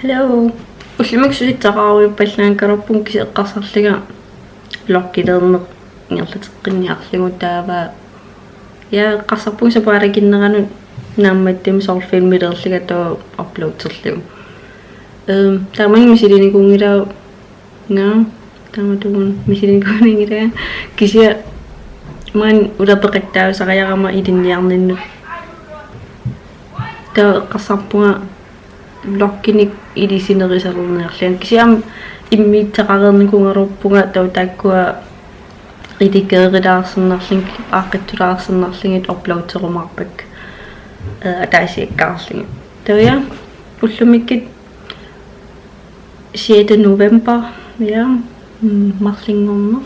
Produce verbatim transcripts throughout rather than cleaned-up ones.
Hello. Ullumikkut susitsaqqaarujuppallaanngikkaluarpunga kisianni eqqarsarlunga vlogilerneq ingerlateqqinniarlugu taava. Ja, eqqarsarpunga sapaatip akunneranut naammattumik soorlu filmiliorlunga taava uploaderlugu. Ehm, taamani misilinikuunngilara. Nga, taamatuun misilinikuunngilara. Kisianni maani ulerpeqattaarusariarama ilinniarninnut. Taava eqqarsarpunga vloginik ilisinerusarniarlunga. Kisianni immiusseqareernikuugaluarpunga taava taakkua redigererilaarsinnarlugit, aaqqissulaarsinnarlugit uploaderumaarpakka. Eh, ataasiakkaarlugit. Taava ja, ullumikkut sjette november, ja, mm, marlunngorneq.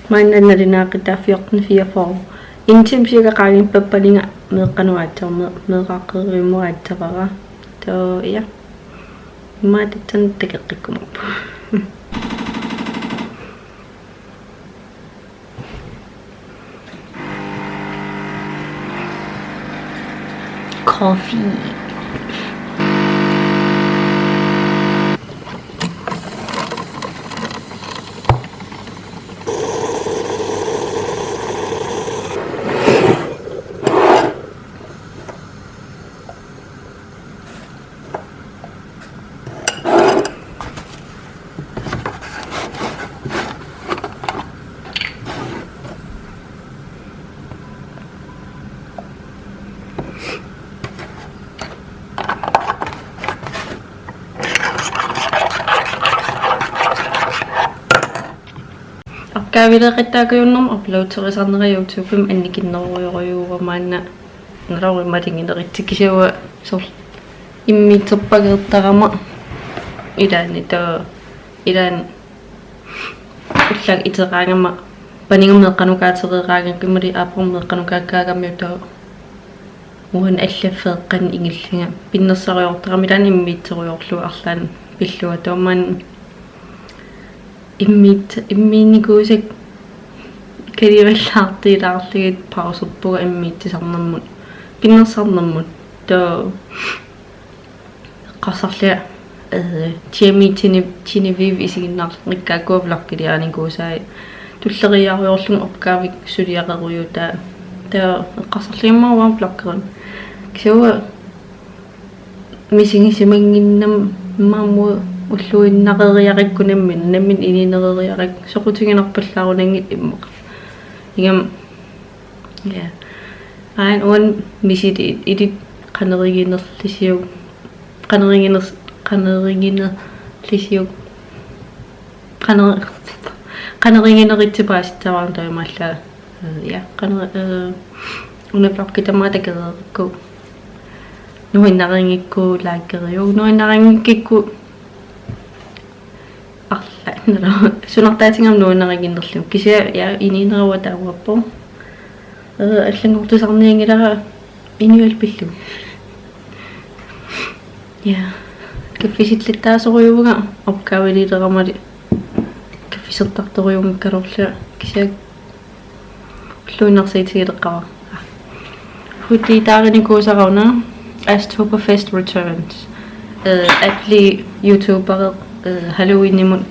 Maanna nalunaaqutaq fjorten fireogfyrre. En time cirka qaangiuppappalinga meeqqanut aatsaat, me-, meeraqqivimmut aatsavara. Så, ja. Immaqa tassani takoqqikkumaarpugut. Coffee. Opgaveqattaakujunnermi uploaderisarnera YouTubemi annikinnerujorujuuvoq maanna. Nalormat imaluunniit kisianni soorlu immiusserpageertarama ilaanni taava ilaanni ullaakkut iteraangama paniga meeqqanukaatereeraangakkit imaluunniit aappama meeqqanukaakkaagamiuk taava uani allaffeeqqanni ingillunga pinnersarujoortarama ilaanni immiusserujoorlugu arlaannik pillunga taava maanna immiut-, immiunnikuusakka kalivallaartilaarlugit pauserpunga immiussisarnermut, pinnersarnermut. Taava eqqarsarlunga, eh, Jamie Gene-, Genevieve isiginnaarlunga taakkua vlogiliarinikuusai tulleriiarujoorlunga opgavit suliaqerujuutaa. Taava eqqarsarlunga immaqa uanga vloggerama. Kisianni misigisimannginnama maani ulluinnareriarakku nammineq, nammineq inuuneriarakku soqutiginarpallaarunanngitsoq immaqa. Ingammik, ja. Aajuna uani misilit ilit qanoriginerlisiuk, qanoringiners-, qanoriginerlisiuk, qanor-, qanorigineritsi paasissavara taamaallaat. Eh, ja, qanor-, eh, una vloggi tamaat takoreerukku. Nuannarigukku likeriuk, nuannarigikkukku arlaannarlu. Sunartaatigaaq nuannariginerlugu. Kisianni, ja, inuuneruara taamaappoq. Eh, allanngortussaanngilanga inuallu pillugu. Ja. Kaffisillattaasorujuuvunga opgavilileramali kaffisortartorujuunngikkaluarlunga kisianni ulluinnarsiutigileqqaarama. Hutiitaarinikuusara una Astoberfest Returns. Eh, Atli YouTuberi, eh, Halloweenimut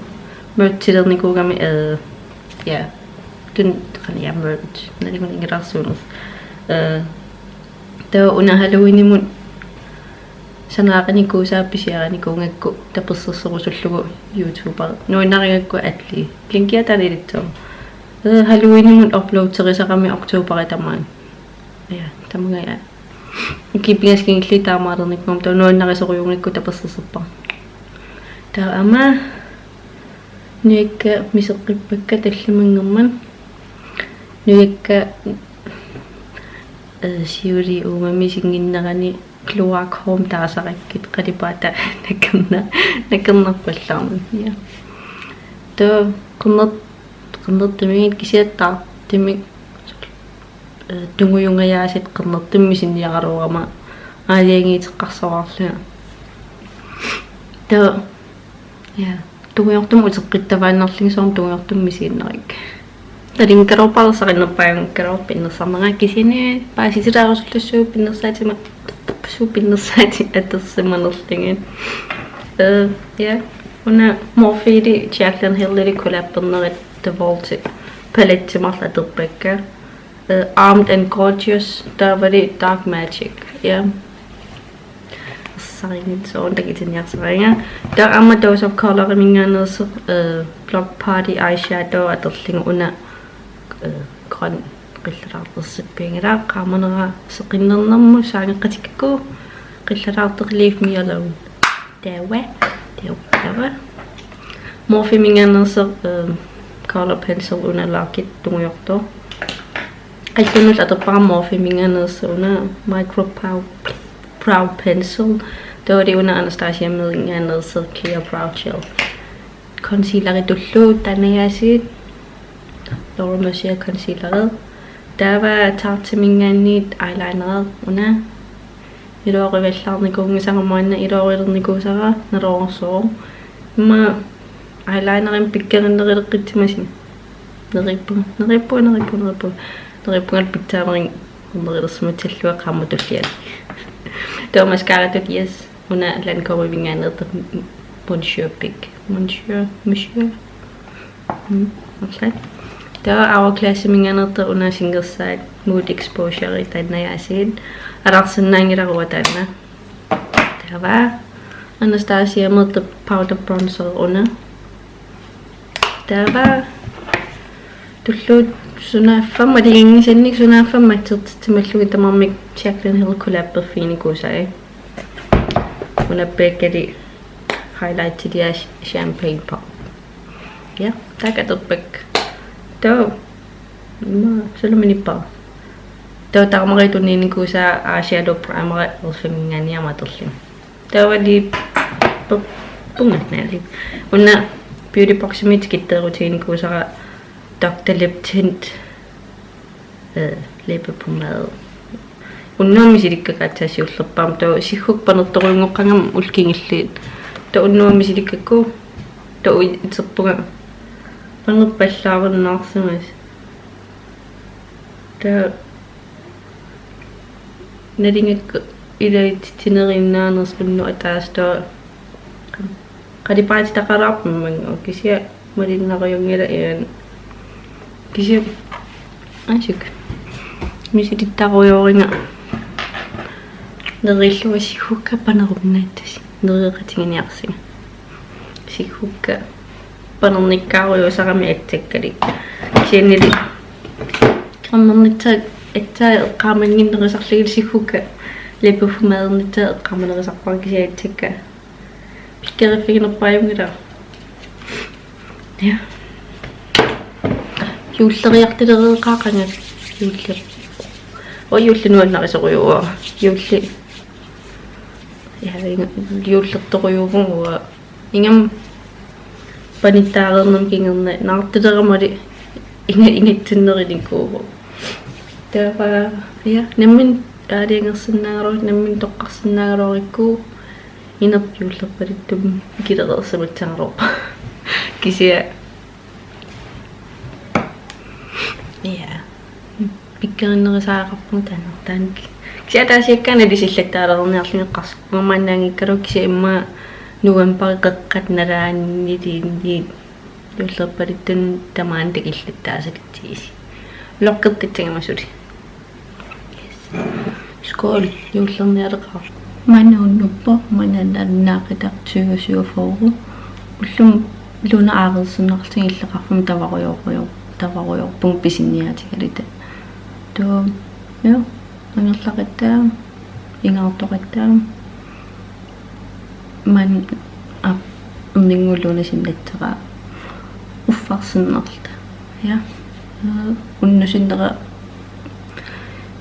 merchilernikuugami, eh, ja. Tun-, qani ja merch. Nalinguningilaarsuunersoq. Eh, taava una Halloweenimut sanaarinikuusaa pisiarinikuugakku tapersersorusullugu YouTuberi. Nuannarigakku Atli. Linkia taanna ilitsoorama. Eh, Halloweenimut uploaderisarami oktoberip tamaani. Ja, tamaanga ja. Ukiut pingasut kingulliit taamaalernikuugama taava nuannarisorujuugakku tapersersorpara. Taava aamma nujakka miseqqippakka tallimanngormat. Nujakka, eh, siuliani uuma misinnginnerani kloakhome taasarakkit qalipaataa nakerna-, nakernerpallaarnani. Ja. Taava qerner-, qernertumik kisianni taartumik, eh, tungujungajaasat qernertumik misinniaraluarama aalajangiuteqqarsaraluarlunga. Taava, ja, tungujortumik uteqqittavaannarlunga soorlu tungujortumik misiginnarakku. Talinkaroorpaarsarinnerpaanngikkaluarpoq pinnersarnera, kisianni paasitilaarusullugu pinnersaatima, suu pinnersaatit atorsimanerlugit. Øh, ja. Una Morphe-li Jaclyn Hill-li collabernerit The Vault-i palettit marluk atorpakka. Øh, Armed and Gorgeous, taavalu Dark Magic. Ja. Ersarinngitsoorn takutinniarsariga. Taava aamma Dose of Color-iminngaanneersoq, øh, Block Party Eyeshadow atorlugu, una, øh, grøn qillalaartorsippigila, qaamanera seqinnernermut saangeqqatikkakku, qillalaartoq Leave Me Alone. Taava, taava, taava. Morphe-minngaanneersoq, øh, color pencil, una Lock It tungujortoq. Qallunnullu atorpara Morphe-minngaanneersoq, una Micro Brow, Brow Pencil. Taavalu una Anastasia-minngaanneersoq Clear Brow Gel. Concealeritullu taanna aasiit, Laura Mercier concealeri. Taava Tarte-minngaanniit eyelinerit, una iluarivallaarnikuunngisara, maanna iluarilernikuusara nalorsorpoq. Immaqa eyelinerimik pikkerinneruleqqissimasunga. Neriuppunga, neriuppunga, neriuppunga, neriuppunga. Neriuppungalu pitsaanerlunga ornerilersimassallunga qaammat tulliani. Taava mascaratut, yes. Una Lancôme-minngaanneersoq Monsieur Big. Monsieur, Monsieur. Mm, okay. Taava Hourglass-iminngaanneersoq una singersaat Mood Exposure, taanna aasiit. Alaarsinnaanngilara taanna. Taava Anastasia-meersoq powder bronzer, una. Taava tulluut sunaaffa maliginngisannik, sunaaffa matsertitsimallugit, tamarmik Jaclyn Hill collaberfiginikuusai. Una Becca-li highlightilia Champagne Pop. Ja, taakku atorpakka. Taava, ma, suli minippa. Taava taamari tunniunnikuusaa eyeshadow primeri e.l.f.-iminngaanniit aamma atorlugu. Taavalu pu-, pungannaali. Una Beauty Box-imi tikitteerutiginikuusara Doctor Lip Tint, øh, læbepomade. Unnuaq misilikkakka aatsaat siullerpaamik, taava siggukka panertorujunngoqqaarama ullut kingulliit. Taava unnuaq misilikkakku, taava iterpunga panerpallaarunnaarsimasoq. Taava nalingakka ilaatitsinerunnaarnersoq unnuaq ataaseq, taava qalipaatitaqalaarpoq mangu, kisianni malinnarujunngilara, ian. Kisianni aasiit misilittarujooriga neriullunga siggukka panerunnaassasut, nereqatiginiarsiga. Siggukka panernikkaarujuusarami aatsakkali. Kisiannili cremernissaq aatsaat eqqaamannginnerusarlugit siggukka læbepomadernissaa eqqaamanerusarpara, kisianni aatsaat pikkoriffiginerpaajunngilaq. Ja. Juulleriartulereeraqaanga juulli. Og juulli nuannarisorujuuara. Juulli. Ja, juullertorujuuvugut. Ingammik panittaareernerma kingorna naartuleramali inga-, ingatsinnerunikuuvoq. Taava, ja, nammineq aalajangersinnaagaluarukku, nammineq toqqarsinnaagaluarukku, inerput juullerpaluttumik ikilereersimassagaluarpoq. Kisianni, ja. Pikkorinnerusariaqarpunga taanna, taanna. Kisianni ataasiakkaanni ilissillattaalerniarlunga eqqarsarpunga, maannaanngikkaluarlunga, kisianni immaqa novembari qeqqata nalaanni iliinni juullerpaluttunik tamaani takullattaasalitsigissi. Ulorqertitsagama suli. Skål, juullernialeqaaq. Maanna unnuppoq, maanna nalunaaqutaq tyve syvogfyrre. Ullumi Luna aareersinnarlugu illoqarfimmi tavarujorujo-, tavarujoorpunga pisiniaatigaluta. Taava, ja, angerlaqattaaq, ingaartoqattaaq. Maanna, aa, erninnguulluni sinnassara uffarsinnarluta. Ja. Øh, unnussinnera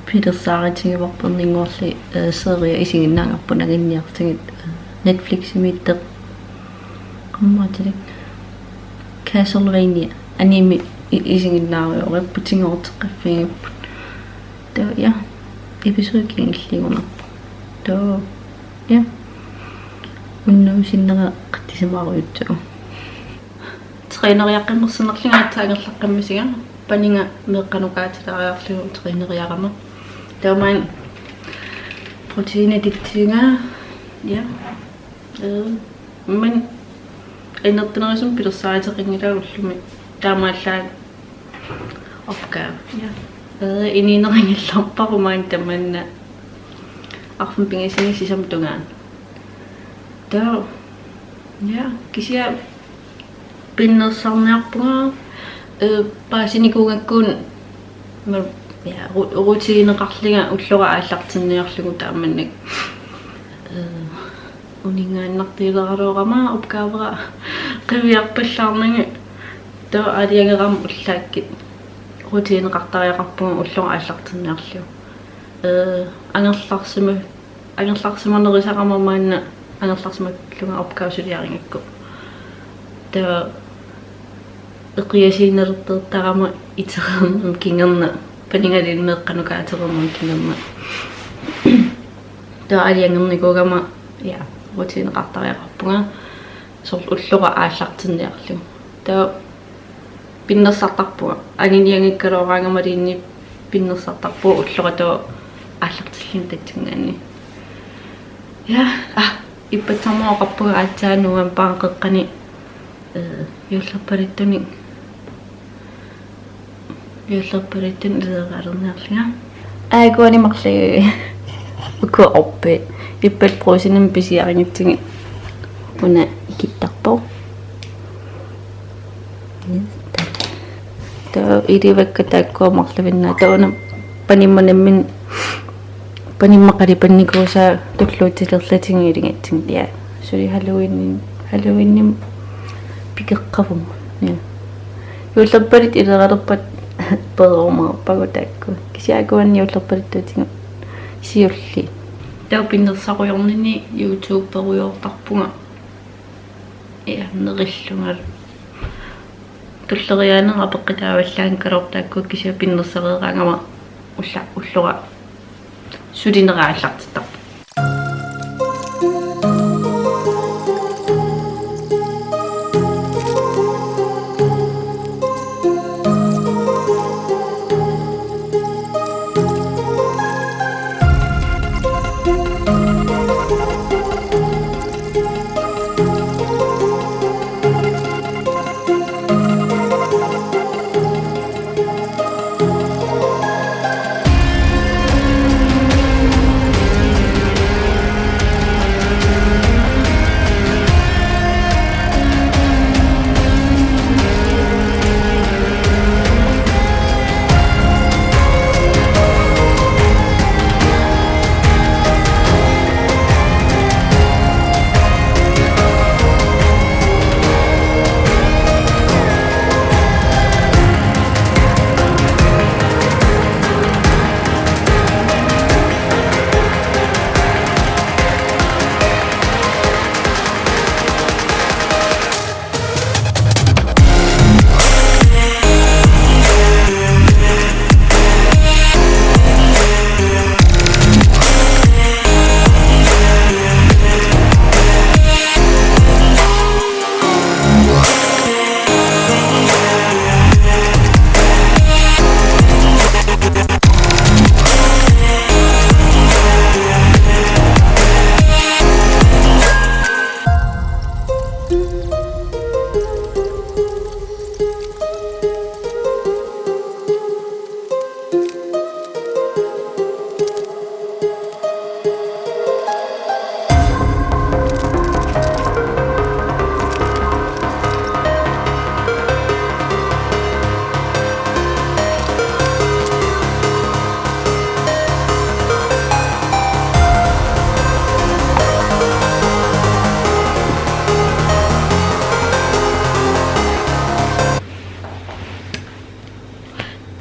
pilersaarutigivarput, erninnguarli, øh, serie isiginnaagarput nanginniartigit, øh, Netfliximiittoq. Qammaatilik. Castlevania. Anime i-, isiginnaarujoorput, tigooruteqqiffigipput. Taava, ja, episode kingulliugunarpoq. Taava, ja. Unnussinnera qatsisimaarujussuuvoq. Træneriaqqinnersinnarlunga aatsaat angerlaqqammisigama. Paniga meeqqanukaatileriarlugu træneriarama. Taava maanna proteinititsinga. Ja. Øh, men inertunerusumik pilersaaruteqanngilanga ullumi. Taamaallaat opgave. Ja. Øh, inuuneqanngillarpara maanna tamanna arfineq-pingasunut sisamat tungaanut. Taava. Ja, kisianni pinnersarniarpunga, øh, paasinikuugakku ma-, ja, ru-, rutineqarlunga ullora aallartinniarlugu taamani. Øh, uninngaannartuuleraluarama opgavera qiviarpallaarnagu, taava aalajangerama ullaakkut rutineqartariaqarpunga ullora aallartinniarlugu. Øh, angerlarsima-, angerlarsimanerusarama maanna angerlarsimallunga opgave suliarigakku. Taava eqiasuuneruttortarama itereernerma kingorna, panigaluunniit meeqqanukaatereernerma kingorna. Taava aalajangernikuugama, ja, rutineqartariaqarpunga soorlu ullora aallartinniarlugu. Taava pinnersartarpunga. Anguniagakkaluaraangamaluunniit pinnersartarpunga ullora taava aallartillunga tassanngaanniit. Ja, ah, ippassarmut oqarpunga aatsaat novembarip qeqqani, øh, juullerpaluttunik, juullerpaluttunik ilioralerniarlunga. Aajuku uani marluk ukua orpit. Ippassaq Brugsenimi pisiarigutsigit una ikittarpoq. Taava ilivakka taakkua marluinnaat. Taava una panimma nammineq, panimma qalipannikuusaat tulluutilerlutigu iligatsigit. Ja. Suli Halloween, Halloweenimi pikeqqavunga. Ja. Juullerpaluttut ilioralerpat peerumaarpagut taakku. Kisianni aajuku uani juullerpaluttuutigut siulliit. Taava pinnersarujoornini YouTuberujoortarpunga. Ja, nerillunga. Tulleriiaanera apeqqutaavallaanngikkaluartoq taakku, kisianni pinnersareeraangama ulla-, ullora sulinera aallartittarpoq.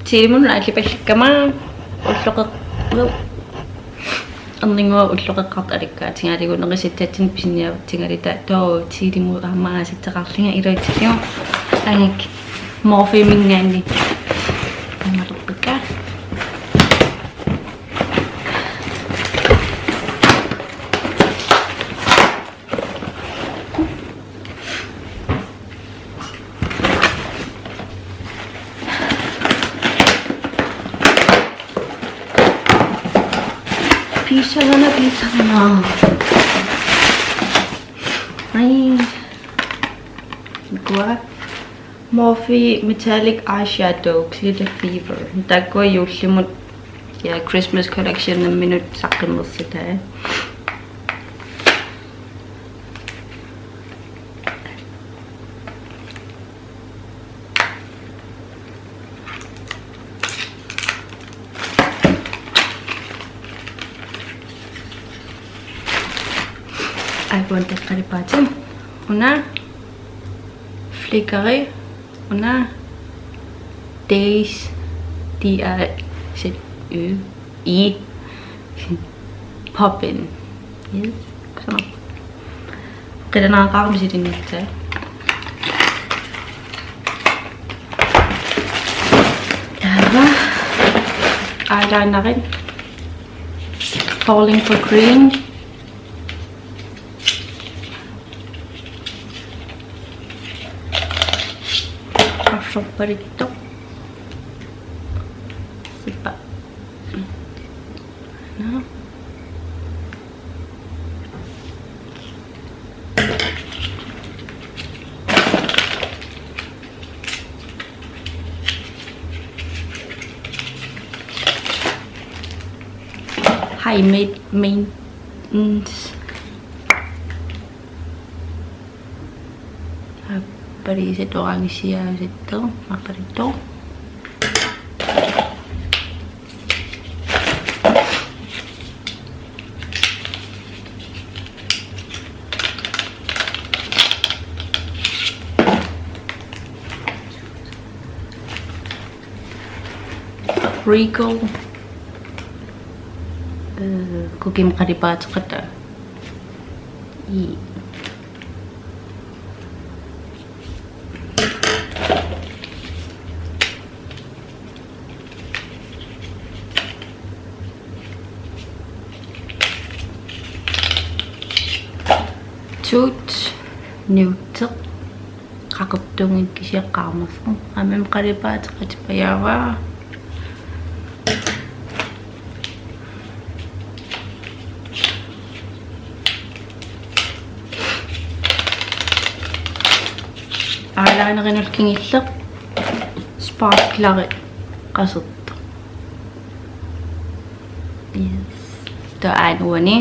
Tiilimut naallipallakkama ulloqeq-, erninnguaq ulloqeqqartoq alikkaatigalugu nerisassatsinnut pisiniaatsigaluta taava Tiilimut aamma aasassaqarlunga iluatsillugu angak Morpheminngaanniit. Aamma torpikka. Ah. Ai. Kua. Morphe Metallic Eyeshadow Glitter Fever. Taakku juullimut, ja, Christmas Collection namminut saqqummersitai. Aajuna qalipaatit. Una Flickr, una Dazed, D A Z E, Poppin. Yes. Qilanaaqaarami silinnissaa. Taava eyelinerit. Falling for Green. Arsorpaluttoq. Sippa. Naa. High main, main, mm, s-, ah, pariset orange siaset to, ma parito. Regal. Eh, kukimut qalipaateqataa. Ii. Tut, nude. Qaqortuunngilaq kisianni qaamasoq. Aamma qalipaateqatipajaavaa. Eyelinerinut kingulleq sparkleri qasortoq. Yes. Taava aajuna uani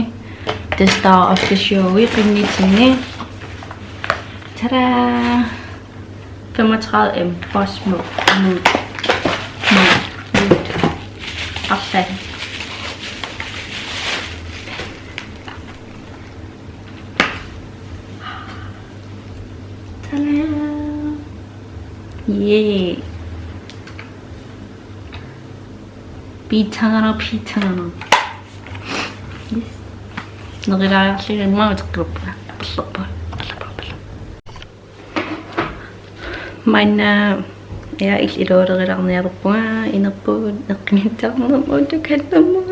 The Star of the Show-i qinnitsinni. Tada! Femogtredive M Boss Mode. Mode. Mode. Mode. Arlaat. Tada! Yay! Piitsanganaq, piitsanganaq. Yes. Nerilaariarlugit immaqa uteqqippunga. Aperlerpunga. Aperlerpunga, aperlerpunga. Maanna, ja, il-, ilualerilaarniarpunga, inerpugut, eqqinnittarnermut, utukannermut.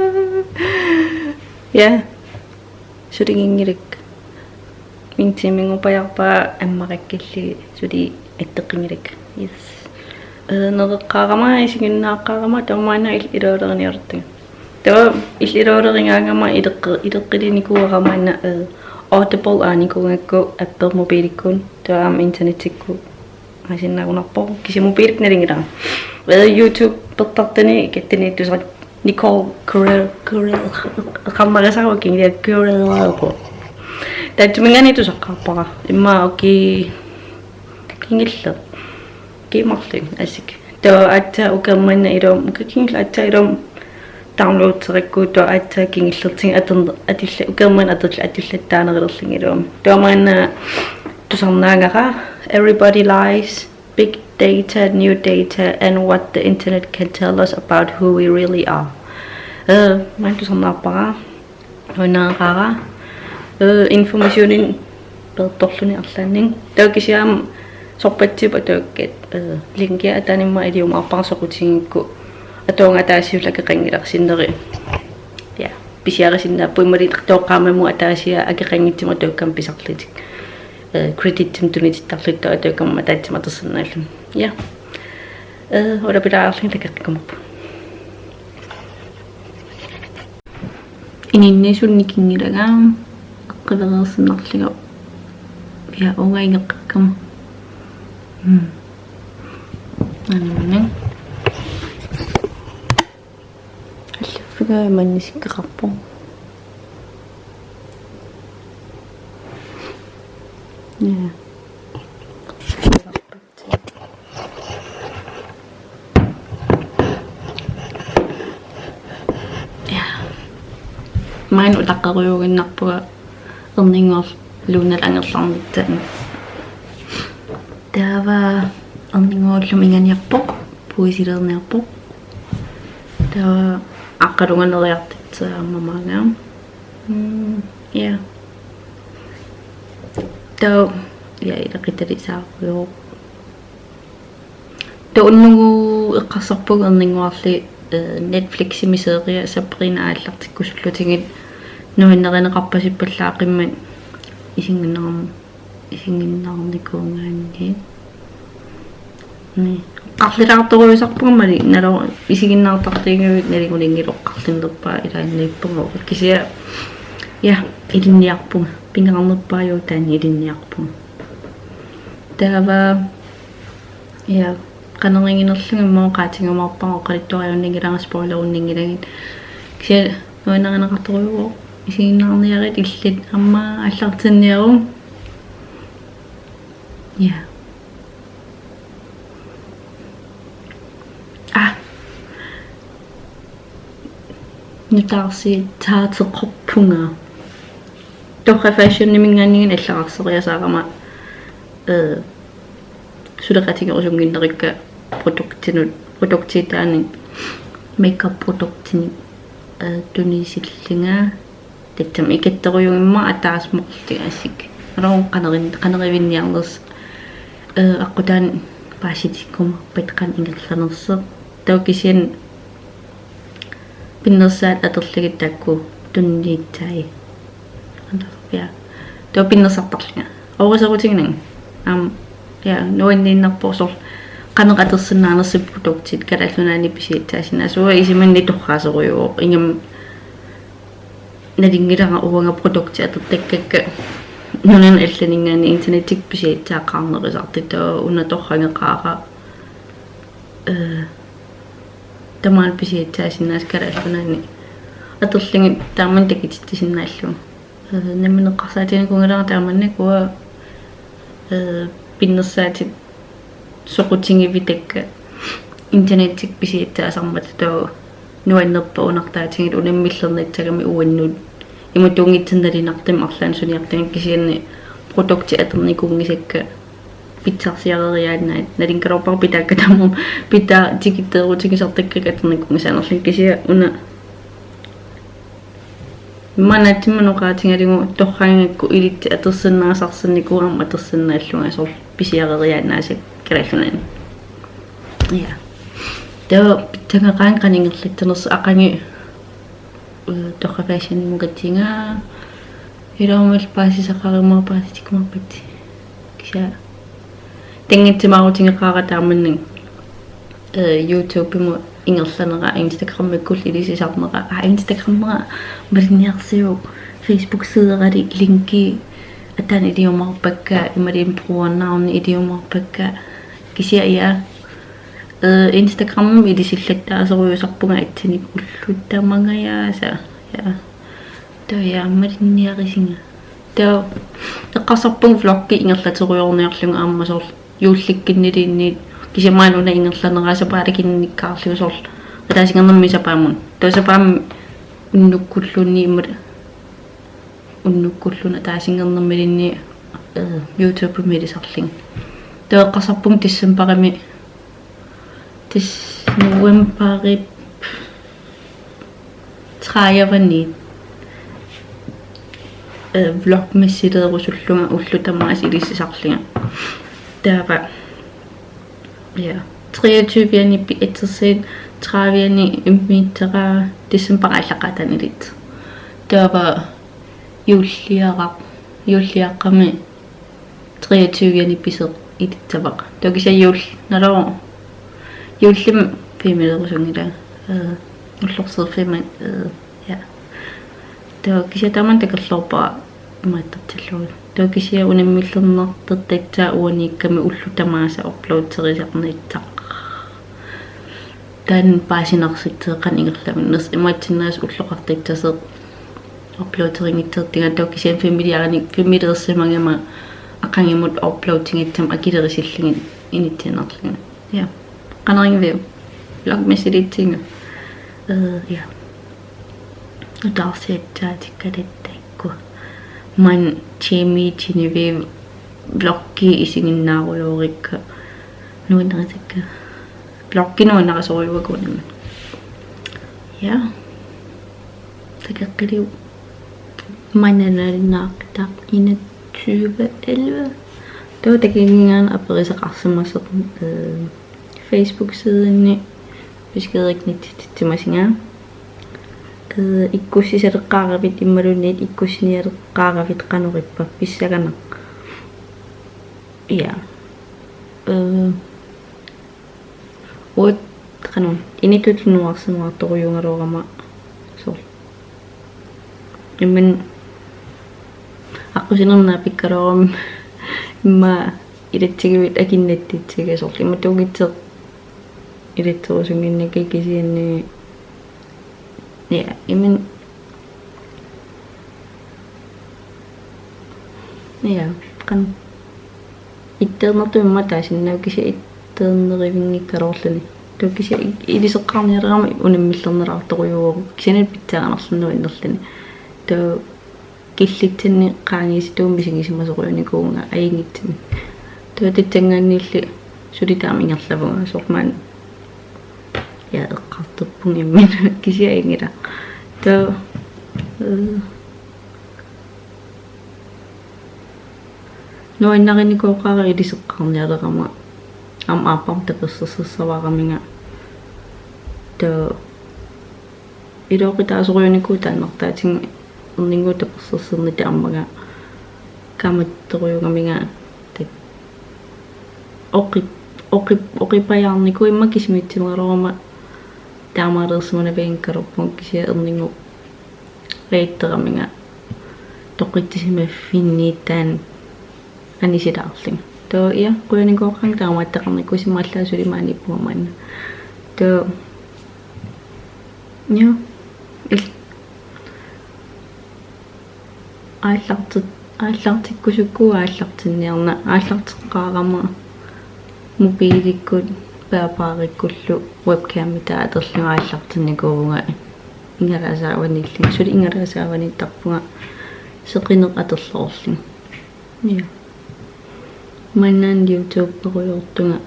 Ja. Suliginngilakka. Mintimingupajarpaa ammarikkulli suli atteqqinngilakka. Yes. Eh, nereqqaarama, isiginnaaqqaarama, taamaanna il-, ilualeriniartunga. Taava il-, ilualerigaangama ileqqi-, ileqqilinikuuara maanna, eh, Audible aanikuugakku appi mobiilikkut, taava aamma internettikkut. Aasinnaagunarpoq kisianni mobiilikkut nalunngilara. Eh, YouTube-ertartuni kattaniittusaq Nicole Curel, Curel, eqqarnarisarukkit kingulleq Curel. Taatsuminngaanniit tusaqqaarpara. Immaqa ukiut kingulleq. Ukiut marluk asik. Taava aatsaat ukiormanna iluamik, ukiut kingulliit aatsaat iluamik downloaderakku, taava aatsaat kingullertigut atorn-, atulla-, ukiormanna atorl-, atullattaanerulerlunga iluamik. Taava maanna tusarnaagara Everybody Lies, Big Data, New Data, and What the Internet Can Tell Us About Who We Really Are. Eh, maanna tusarnaarpara. Unaaqaara, eh, informationinik peertorluni arlaannik. Taava kisianni aamma sorpassuupput atuakkat, eh, linkia ataanut immaqa iliumaarpara soqutigigukku atuagaq ataasiullu akeqanngilaq sinneri. Ja, pisiarisinnaapput imaluunniit toqqaamamut ataasiaq akeqanngitsumik atuakkamik pisarlutik. Eh, creditsimik tunitittarlutik taava atuakkamik aamma ataatsimik atorsinnaalluni. Ja. Eh, ulapilaarluni takoqqikkumaarpugut. Ininnisunnikinngilanga eqqivereersinnarlunga. Ja, uunga ingeqqakkama. Mm. Anne. Allaffiga mannisikkeqarpoq. Ja. Ja. Maanna utaqqerujuinnarpunga erninnguarluunniit angerlarnitsinni. Taava erninnguarlumi ingaaniarpoq, puisilerniarpoq. Taava aqqalunnguaq neriartitsaa aamma maanga. Mm, ja. Taava, ja, ilaqutariinnarpoq. Taava unnugu eqqarsarpunga erninnguarli, eh, Netfliximi serie Sabrina aallartikkusullutigit nuannarineqarpasippallaaqimmat isiginnaaram-, isiginnaarnikuugaanni. Ni. Eqqarlulaartorujussuarpunga maani nalor isiginnaartartuugavit nalinguninngiloqqarlinnerpaa ilaanniippunga kisianni ja ilinniarpunga pingaarnerpaajuvoq taanna ilinniarpunga. Taava ja, qaneriginerlunga immaqa oqaatigiumaarpara oqaluttuariunninngilanga spoilerunninngilanga. Kisianni nuannarineqartorujuuvoq isiginnaarniarit illit aamma aallartinniaruk. Ja. Ah. Nutaarsiassaateqarpunga. Torrak Fashioniminngaanniit allagarseriasaarama, eh, suleqatigerusunnginnerikka produktinut, produktiitaanik, makeup produktinik, eh, tunisillunga. Tassami ikattorujuugama ataaseq marluk asik. Aluu qanerin-, qanerivinniarnersoq. Eh, aqqutaani paasitikkumaarpat qanoq ingerlanersoq. Taava kisianni pinnersaat atorlugit taakku tunniussai. Antarpia. Taava pinnersartarlunga. Ooriserutiginagu. Aamma, ja, nuanniinnarpoq soorlu qanoq atorsinnaanersoq produktit Kalaallit Nunaanni pisiassaasinnaasut isumanni torraasorujuuvoq. Ingammik nalunngilara uanga produktit atortakkakka nunanut allaninngaanniit internettikkut pisiassaaqqaarnerusartut, taava una torrageqaara, eh, tamaani pisiassaasinnaasut Kalaallit Nunaanni atorlugit taamani takutitsisinnaallugit. Eh, nammineq eqqarsaatiginikuunngilara taamannak uanga, eh, pinnersaatit soqutigivitakka internettikkut pisiassaasarmata, taava nuannerpoq unartaatigiit unammillernissagami uannut. Imatut tunngatillugu nalinartumik arlaannik suniartagit kisianni produktit atornikuunngisakka pitsarsiareriaannaat. Nalunngilarpara pitaakka tamarmik pitaatigitsiarutigisartakkakka atornikuunngisaannarlugit kisianni una Manatsimman oqaatigalugu torragakku ilitsi atorsinnaasarsinnikuuvoq aamma atorsinnaallunga soorlu pisiareriaannaasakka Kalaallit Nunaanni. Ja. Taava pitsanngoqqaanga qanoq ingerlattunersoq aqagu, eh, Torrak Fashionimut katiga. Ilumut paasisaqarumaarpara paasitikkumaarpara. Kisianni. Tunngatsimaarutigeqaara taamannak, eh, YouTubemut ingerlanera, Instagramikkullu ilisisarnera. Aa, Instagramera malinniarsiuk, Facebook-siderali linki ataani iliumaarpakka, imaluunniit brugernavni iliumaarpakka. Kisianni, eh, Instagramimi ilisillattaasorujussuusarpunga assinik ullut tamangajaasa. Ja. Taava ja malinniarisinga. Taava eqqarsarpunga vloggi ingerlaterujoorniarlugu aamma soorlu juullikkunniluunniit kisianni maani una ingerlanera sapaatip akunnikkaarlugu soorlu ataasinngornermi sapaammut. Taava sapaammi unnukkulluunniit imaluunniit unnukkulluunniit ataasinngornermiluunniit, eh, YouTubemi ilisarlunga. Taava eqqarsarpunga decembarimi, tassa novembarip tredive-ni, eh, vlogmasileerusullunga ullut tamaasa ilisisarlunga. Taava, ja, treogtyve-ani pi-, atorsuut tredive-ani immiussara decembarip aallaqqaataani ilissi. Taava juulliaraq, juulliaqqami treogtyve-ani pisoq ilissavara. Taava kisianni juul-, naluara juullimi filmilerusunngilanga. Eh, ullorsiorfimmut, eh, ja. Taava kisianni tamanna takorloorpara imaattortillugu. Taava kisianni unammillernartortassaat uaniikkami ullut tamaasa uploaderisarnissaq. Taanna paasinarsitseq qanoq ingerlanersoq, imaatsinnaasut ulloqartassasoq uploaderinngitsoortunga, taava kisianni filmiliarani, filmilersimagama aqagumut uploadinngitsumik akilerisillugit inissiinnarlunga. Ja. Qanoq iliorpiuk? Vlogmasilitsinnga. Øh, ja. Utaarsiatsaatikka taakku. Maanna Jamie Genevieve vloggi isiginnaarulorikka. Nuannarisakka. Vloggi nuannarisorujuakka unammi. Ja. Takoqqiliuk. Maanna nalunaaqqitaq enogtyve elleve. Taava takuginngaanniit aperisaqarsimasoq, øh, Facebook-sidinni beskedinni titsimasinga. Øh, ikkussisaleqqaaravit imaluunniit ikkussinialeqqaaravit qanoq ippa pissanganaq. Ja. Øh, Uanga qanoq initut nuarsimaartorujuugaluarama soorlu. Immaqa aqqusinermi naapikkaluarama immaqa ilatigivit akinnattitsiga soorlu. Immaqa tuukitseq ilatserusunnginnakku kisianni. Ja, immaqa Ja, qanoq. Itteernertumik immaqa taasinnaavoq kisianni itteerneruvinngikkaluarluni. Taava kisianni i-, iliseqqaarnialerama unammillernalaartorujuuvoq. Kisianni pitsaanerluni nuannerluni. Taava killitsinni qaangiisitut misigisimasorujuunikuuvunga ajunngitsumik. Taava tassanngaanniilli suli taama ingerlavunga soorlu maanna. Ja, eqqartorpunga imminut kisianni ajunngilaq. Taava, øh, nuannarinikooqaara iliseqqaarnialerama aamma aappama tapersersorsuaraminga. Taava ilooqataasorujuunikuuvoq taannartaatigut erninnguup tapersersornitut aamma kaammattorujuugaminga taak oqi-, oqi-, oqipajaarnikuuvoq immaqa kisimiitsimagaluaruma taamaaliorsimanavianngikkaluarpunga kisianni erninnguup reiteraminga toqutsisimaffinni taanna anisilaarlunga. Taava ja, qujanikooqaanga taamaattoqarnikuusimallaa suli maaniippunga maanna. Taava ja, il-, aallartit-, aallartikkusukkuuvoq aallartinniarneq, aallarteqqaarama mobiilikkut bærbarikkullu webcamitaa atorlugu aallartinnikuuvunga igalaap saavaniillunga, suli igalaap saavaniittarpunga seqineq atorluarlunga. Ja. Maanna YouTube-erujoortunga.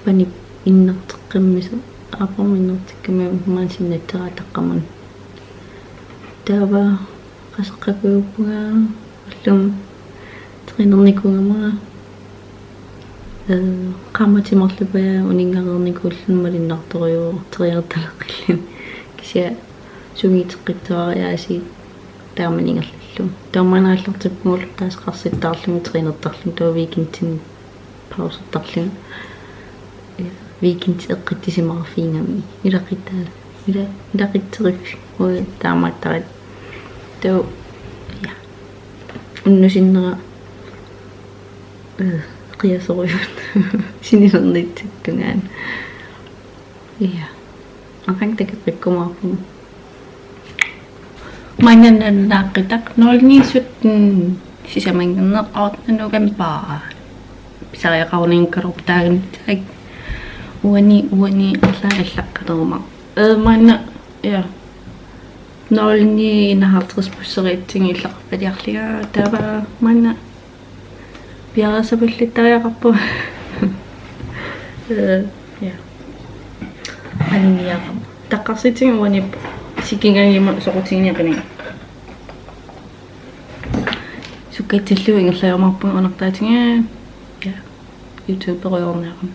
Panip innarteqqammisoq, aappama innarteqqammisoq maanna sinnatteraataqqamut. Taava qaseqqakujuuppunga ullumi træninikuugama. Øh, qaammatit marlupajaa uninngareernikuulluni malunnartorujuuvoq trænertaleqqilluni. Kisianni sungiuteqqittuariaasiit taamani ingerlallugu. Taava maanna aallartippunga ulloq taasaqarsittaarlunga trænertarlunga taava weekendini pausertarlunga. Øh, weekendi eqqissisimaarfiugami. Ilaquttaa-, ila-, ilaqutteriffik. Uagut taamaattarit. Taava, ja. Unnusinnera, øh, qiasorujuuvoq. Sinilernitsinni tungaanut. Ja. Aqagu takoqqikkumaarpunga. Maanna nalunaaqqitaq nul ni sytten sisamanngorneq ottende november. Pisariaqarunngikkaluarpoq taanna taak uani, uani arlaannik allaqqaleruma. Øh, maanna, ja. Nul ni enoghalvtreds busseriaatsimik illoqarfiliarlunga taava maanna piareersapallattariaqarpunga. Øh, ja. Anniarama. Taqqarsitsigut uani sikigagima soqutiginiaqinanga. Sukkatsillugu ingerlajumaarpunga uunartaatiga. Ja. YouTube-erujoorniarama.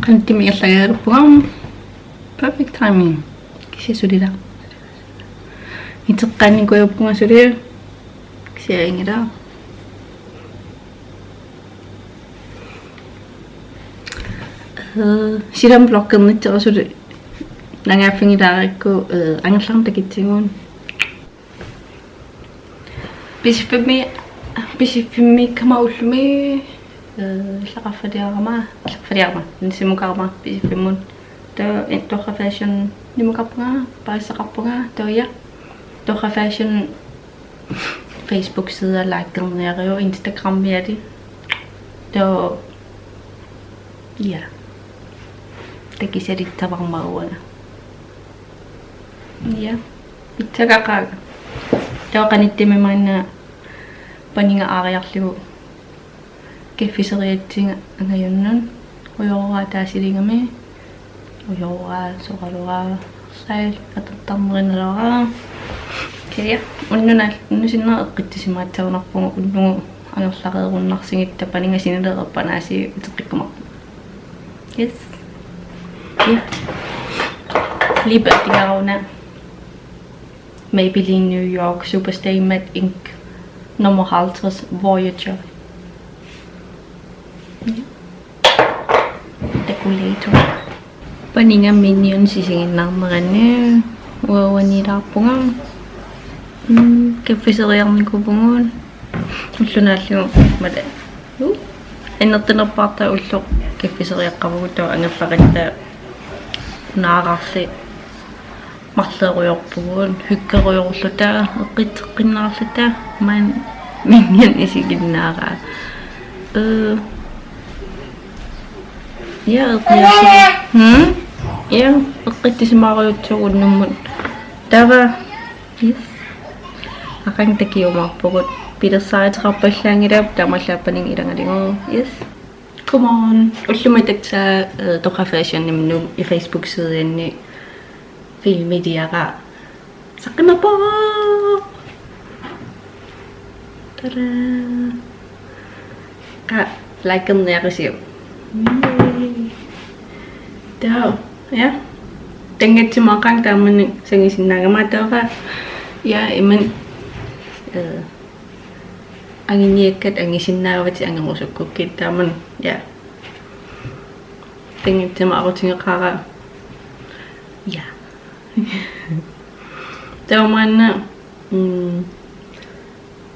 Antimmi allagaalerpunga. Perfect timing. Kisianni suli la. Iteqqaannikuugaluarpunga suli. Kisianni inngila. Eh, silam blokkernitseq suli. Nangaaffigilaarakku, eh, angerlarnaq takitsiguun. Pisiffimmi, pisiffimmiikkama ullumi, eh, illaqarfiliarama, illaqarfiliarama, insimukarama pisiffimmut. Taava in-, Torrak Fashion-imukarpunga, paasisaqarpunga, taava ja. Torrak Fashion Facebook-side likerniariuk, Instagram-miali. Taava, ja. Takisalittavarma uanga. Ja. Pitsakaqaaga. Taava qanittumi maanna paniga aariarlugu kaffiseriatsinga angajunnut. Ujoraa taasiligami. Ujoraa soralugaa. Sail atortarnerinalugaa. Okay, ja. Unnuna, unnusinnera eqqissisimaassarunarpugut unnugu angerlareerunnarsigutta paniga sinilera panaasi uteqqikkumaarpoq. Yes. Ja. Lip atigaruna. Maybelline New York Superstay Matte Ink nummer halvtreds Voyager. Ja. Takulator. Paniga Minions isiginnaarnerani uanga uaniilaarpunga. Mm, kaffiseriarnikuuvugut. Ulloq naallugu mala. Uh. Annertunerpaartaa ulloq kaffiseriaqqavugut taava angerlaqatta naararli marlerujoorpugut, hyggerujorluta, eqqitseqqinnaarluta, maanna Minion isiginnaaraa. Øh. Ja, eqqissimaarujussuuvoq. Hmm? Ja, eqqissimaarujussuuvoq unnummut. Taava, yes. Aqagu takujumaarpugut. Pilersaaruteqarpallaanngilaq, taamaallaat paniga ilagalugu. Yes. Come on. Ullumi tassa, øh, Torrak Fashion-imut i Facebook-sidianni filmiliara. Saqqummerpoq. Tada. Qaa, likerniarisiuk. Yay. Taava, ja. Tanngassimaarpunga taamani sangisinnaagama taava. Ja, imannak, øh, anguniakkat angusinnaavatit angerusukkukkit taamani, ja. Tanngassimaarutigeqaara. Ja. Taava maanna, mm,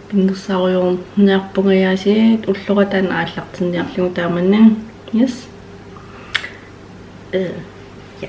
pinnersaarujoorniarpunga aasiit ullora taanna aallartinniarlugu taamani. Yes. Øh, ja.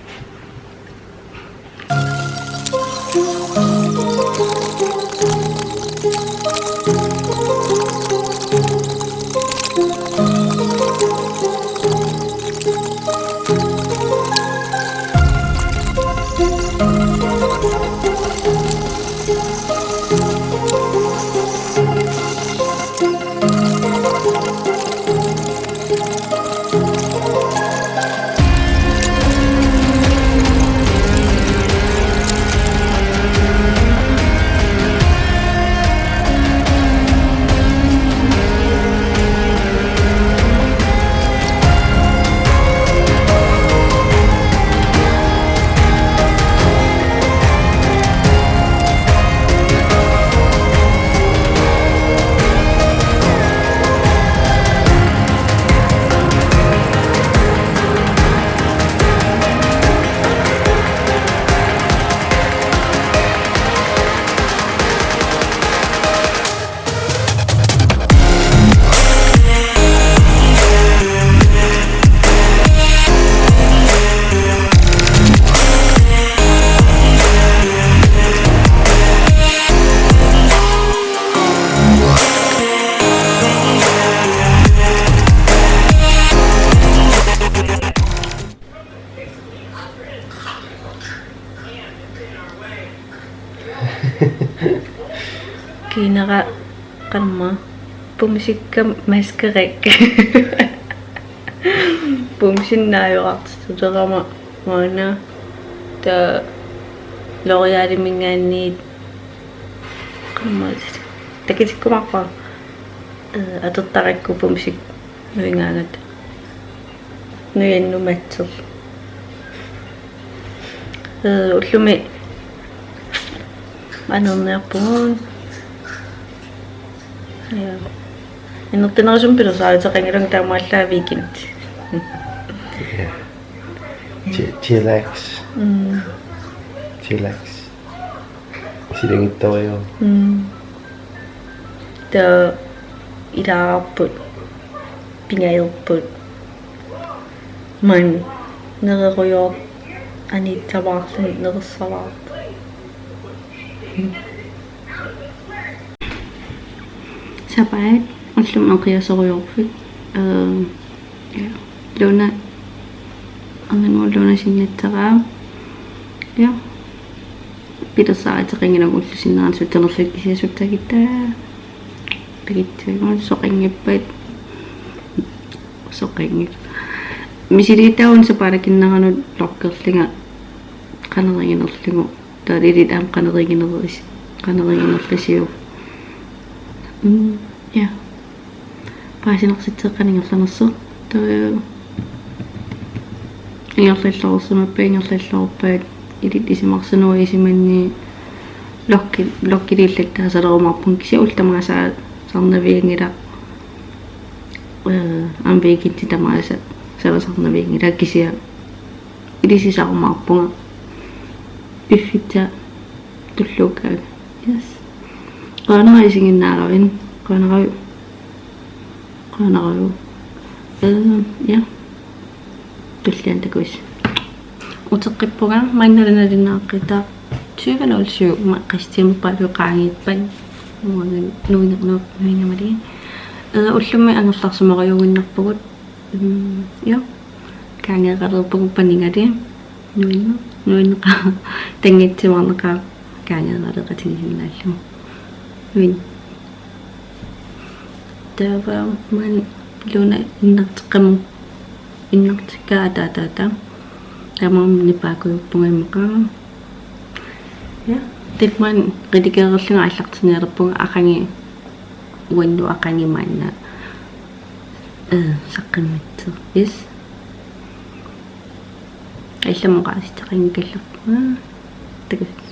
Kiinara qamma bumsikka maskerik. Bumsinnaajuartittulerama maanna taava L'Oréaliminngaanniit qamma takutikkumaarpara, øh, atortarakku bumsik nuingaangat. Nuiannumatser. Øh, ullumi anerniarpugut. Ja. Innertanerusumik pilersaaruteqanngilanga taamaallaat weekend. Ja. Chi-, chillax. Mm. Chillax. Silagittario. Mm. Taava ilaarput. Pingaarput. Maani nererujoor aniitsamaarluni nerersaraarput. Sapaat ullumi qiasorujoorfik. Øh, ja. Luna. Anganua Luna sinnattaraa. Ja. Pilersaaruteqanngilanga ullup sinnera suttarnerlugit kisianni suttagittaa. Tagittuigun soqanngippat. Soqanngippat. Misilittaun sapaalakinneranut lokkerlunga qaneriginerlugu. Taava ilit aamma qanerigineris-, qaneriginerlusiuk. Mm, ja. Paasinersitseqqanik ingerlanersoq. Taava ingerlalluarsimappat, ingerlalluarpat ilit isumarsunuusimanni lokki-, lokkiliillattaasalerumaarpunga kisianni ullut tamaasa sarnavianngilaq. Øh, aamma weekendi tamaasa sarnavianngilaq kisianni ilisisarumaarpunga. Piffissaq tulluukkaangat. Yes. Qujanaq isiginnaaravit. Qujanaq. Qujanaq. Øh, ja. Tulliani takuss. Uteqqippunga maanna nalunaaqqitaq tyve nul syv maqqastiimappalu qaangiippat. Uanga nuinernup nuingamali. Øh, ullumi angerlarsimarujuuginnarpugut. Mm, ja. Kaangeeralerpugut panigali. Nuinneq, nuinneqaaq. Tanngassimaarneqaaq kaangeeraleqatigiinnaallugu. Nuin. Taava maani Luna innarteqqamut, innartikkaa ataataata. Taamaammat nipaakujuppunga immaqa. Ja. Taava maani redigererlunga aallartinnialerpunga aqagu uannut aqagu maanna. Øh, saqqummiittoq. Yes. Allamut oqaasitaqanngikkallarpunga. Takuss.